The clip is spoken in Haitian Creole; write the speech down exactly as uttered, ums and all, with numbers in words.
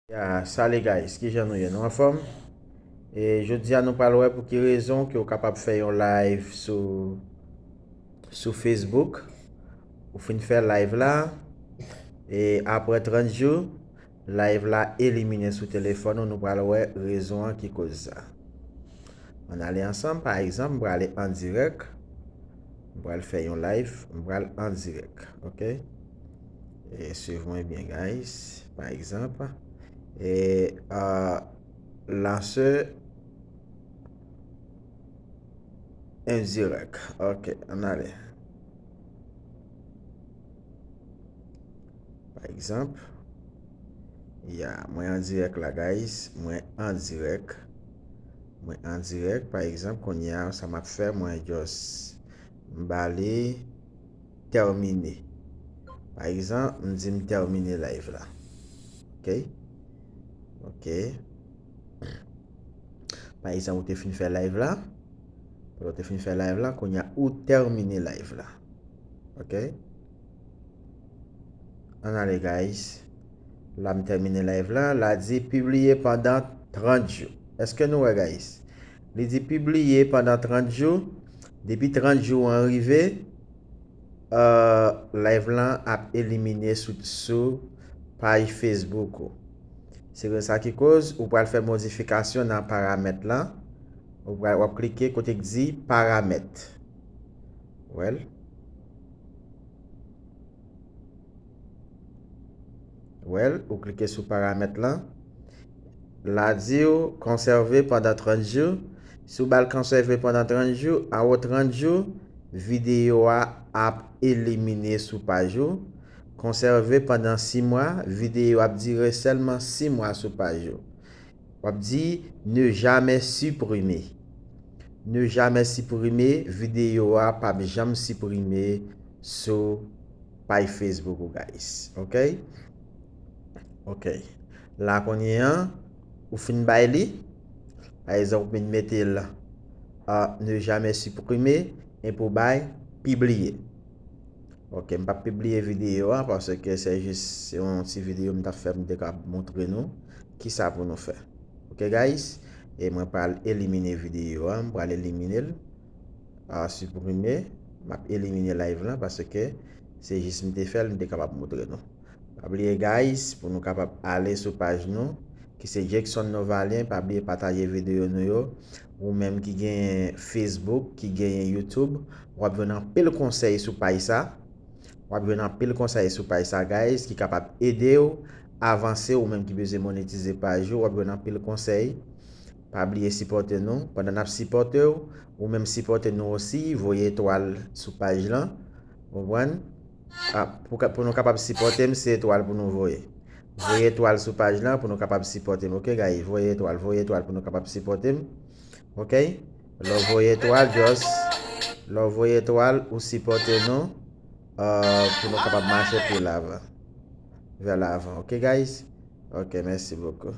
Ya, salut guys, kijan nou ye? Nou anfòm? E jodi a nou pral wè pou ki rezon ke w kapab fè yon live sou, sou Facebook. Ou fin fè live la, e apre trant jou, live la elimine sou telefòn ou, nou pral wè rezon an ki koz sa. Ann ale ansanm, pa egzanp, m prale an dirèk, m pral fè yon live, m pral an dirèk, ok? E swiv mwen byen, guys. Pa egzanp, e, euh, lanse en direct. Ok, ann ale. Pa egzanp, ya, mwen an dirèk la, guys. Mwen an dirèk. Mwen an dirèk. Pa egzanp, kounye a, sa m ap fè, mwen just m ba li termine. Pa egzanp, m di m termine live la. Ok? Ok. Pa egzanp, ou te fin fè live la. Ou te fin fè live la, kounye a ou termine live la. Ok? Ann ale, guys. La m termine live la. La di pibliye pandan trant jou. Èske nou wè, guys? Li di pibliye pandan trant jou. Depi trant jou an rive, euh, live lan ap elimine sou, sou paj Facebook ou. Se sa ki koz ou pral fè modifikasyon nan paramèt lan. Ou pral, w ap klike kote k di paramèt. Wè l. Wè l, ou klike sou paramèt lan. La di w konsève pandan trant jou. Si w ba l konsève pandan trant jou, anwo trant jou, videyo a ap elimine sou paj ou. Konsève pandan sis mwa, videyo ap dire sèlman sis mwa sou paj ou. W ap di ne jamais supprimer. Ne jamais supprimer, videyo a p ap janm siprime sou paj Facebook ou, guys. Ok? Ok. La kounye an, ou fin bay li. Pa egzanp, ou vin mete l, ah, ne jamais supprimer, epi w bay pibliye. Ok, m p ap pibliye videyo a, paske se jis yon ti videyo m t ap fè, m te ka montre nou kisa pou nou fè. Ok, guys? E mwen pral elimine videyo a, m pral elimine l. Ah, siprime, m ap elimine live lan, paske se jis m te fè l, m te kapab montre nou. Pa bliye, guys, pou nou kapab ale sou paj nou, ki se Jackson Novalien, pa bliye pataje videyo nou yo. Ou menm ki genyen Facebook, ki genyen YouTube, w ap jwenn anpil konsèy sou paj sa. W ap jwenn anpil konsèy sou paj sa, guys, ki kapab ede w avanse, ou menm ki bezwen monetize paj ou, w ap jwenn anpil konsèy. Pa bliye sipòte nou. Pandan n ap sipòte w, ou menm sipòte nou osi, voye etwal sou paj lan. Konprann? Ah, pou ka, pou nou kapab sipòte m, se etwal pou nou voye. Voye etwal sou paj lan pou nou kapab sipòte m. Ok, guys? Voye etwal, voye etwal pou nou kapab sipòte m. Ok? Lè w voye etwal, just, lè w voye etwal, ou sipòte nou, euh, pou nou kapab mache pi lavan. Vè lavan. Ok, guys? Ok, mèsi bokou.